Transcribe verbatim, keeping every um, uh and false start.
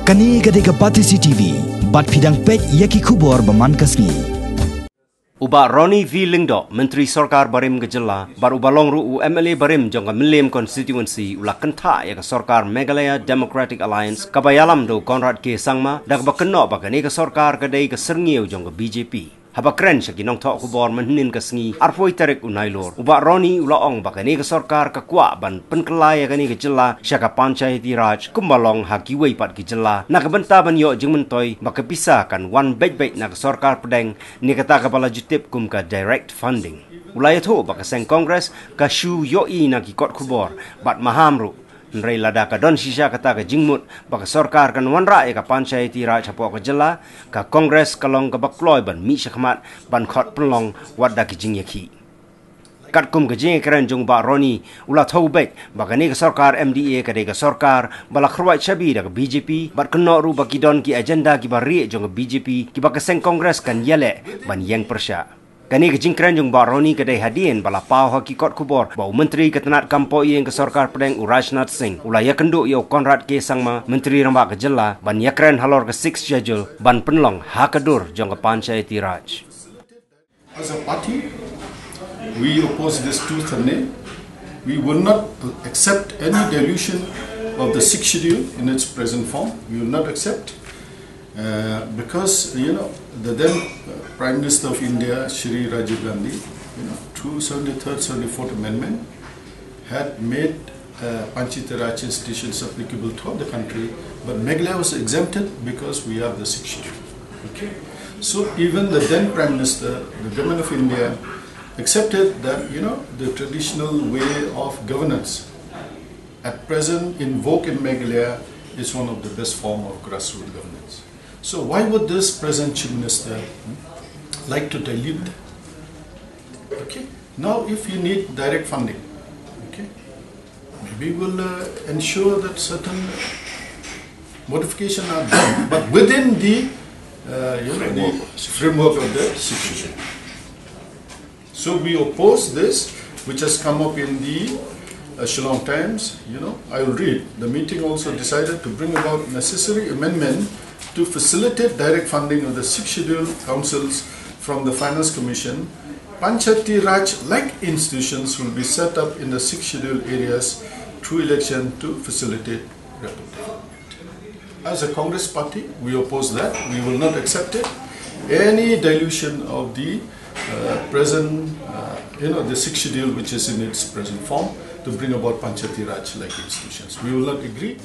Kane ka dei ka Batesi T V, bad phi dang peit ïa ki khubor ba man ka sngi. U Bah Ronnie V Lyngdoh, Myntri Sorkar barim ka jylla, bad uba long ruh u M L A barim jong ka Mylliem Constituency, u la kynthah ïa ka sorkar Meghalaya Democratic Alliance kaba ïalam da u Conrad K Sangma, da kaba kynnoh ba kane ka sorkar ka dei ka syrngiew jong ka B J P. Haba kren sha ki nongthoh khubor mynhynnin ka sngi arphew tarik u Nailur, u Bah Ronnie u la ong ba kane ka sorkar ka kwah ban pynkylla ïa kane ka jylla sha ka Panchayati Raj kumba long ha kiwei pat ki jylla, na ka bynta ban ïoh jingmyntoi ba ka pisa kan wan beit beit na ka sorkar pdeng, ne kata kaba la ju tip kum ka direct funding. U la ïathuh ba ka seng Congress ka shu ïohi na ki kot khubor bad maham ruh, hynrei lada ka don shisha kata ka jingmut ba ka sorkar kan wanrah ïa ka Panchayati Raj hapoh ka jylla, ka Congress ka long kaba kloi ban mih shakhmat ban khot pynlong wat da ki jingïakhih. Katkum ka jingïakren jong u Bah Ronnie, u la thew beit ba kane ka sorkar M D A ka dei ka sorkar ba la kyrwai shabi da ka B J P, bad kynnoh ruh ba ki don ki agenda kiba rieh jong ka B J P kiba ka seng Congress kan ïaleh ban ïeng pyrshah. Kane ka jingkren jong u Bah Ronnie ka dei hadien ba la paw ha ki kot khubor ba u Myntri ka tnat kam poh ïing ka sorkar pdeng u Rajnath Singh u la ïakynduh ïa u Conrad K Sangma, Myntri Rangbah ka jylla, ban ïakren halor ka Sixth Schedule ban pynlong ha ka dur jong ka Panchayati Raj. As a party, we oppose this tooth and nail. We will not accept any dilution of the Sixth Schedule in its present form. We will not accept, uh, because, you know, the then, uh, Prime Minister of India, Shri Rajiv Gandhi, you know, through seventy-third, seventy-fourth Amendment, had made, uh, Panchayati Raj institutions applicable throughout the country, but Meghalaya was exempted because we have the Sixth Schedule. Okay. So even the then Prime Minister, the Government of India, accepted that, you know, the traditional way of governance at present in vogue in Meghalaya is one of the best form of grassroots governance. So why would this present Chief Minister, hmm, like to dilute that? Okay. Now, if you need direct funding, okay, maybe we'll, uh, ensure that certain modification are done, but within the, uh, you know, the framework of the Sixth Schedule. So we oppose this, which has come up in the, uh, Shillong Times. You know, I will read. The meeting also decided to bring about necessary amendment to facilitate direct funding of the Sixth Schedule councils from the Finance Commission. Panchayati Raj-like institutions will be set up in the Sixth Schedule areas through election to facilitate rapid development. As a Congress party, we oppose that. We will not accept it. Any dilution of the, uh, present, uh, you know, the Sixth Schedule, which is in its present form, to bring about Panchayati Raj-like institutions, we will not agree.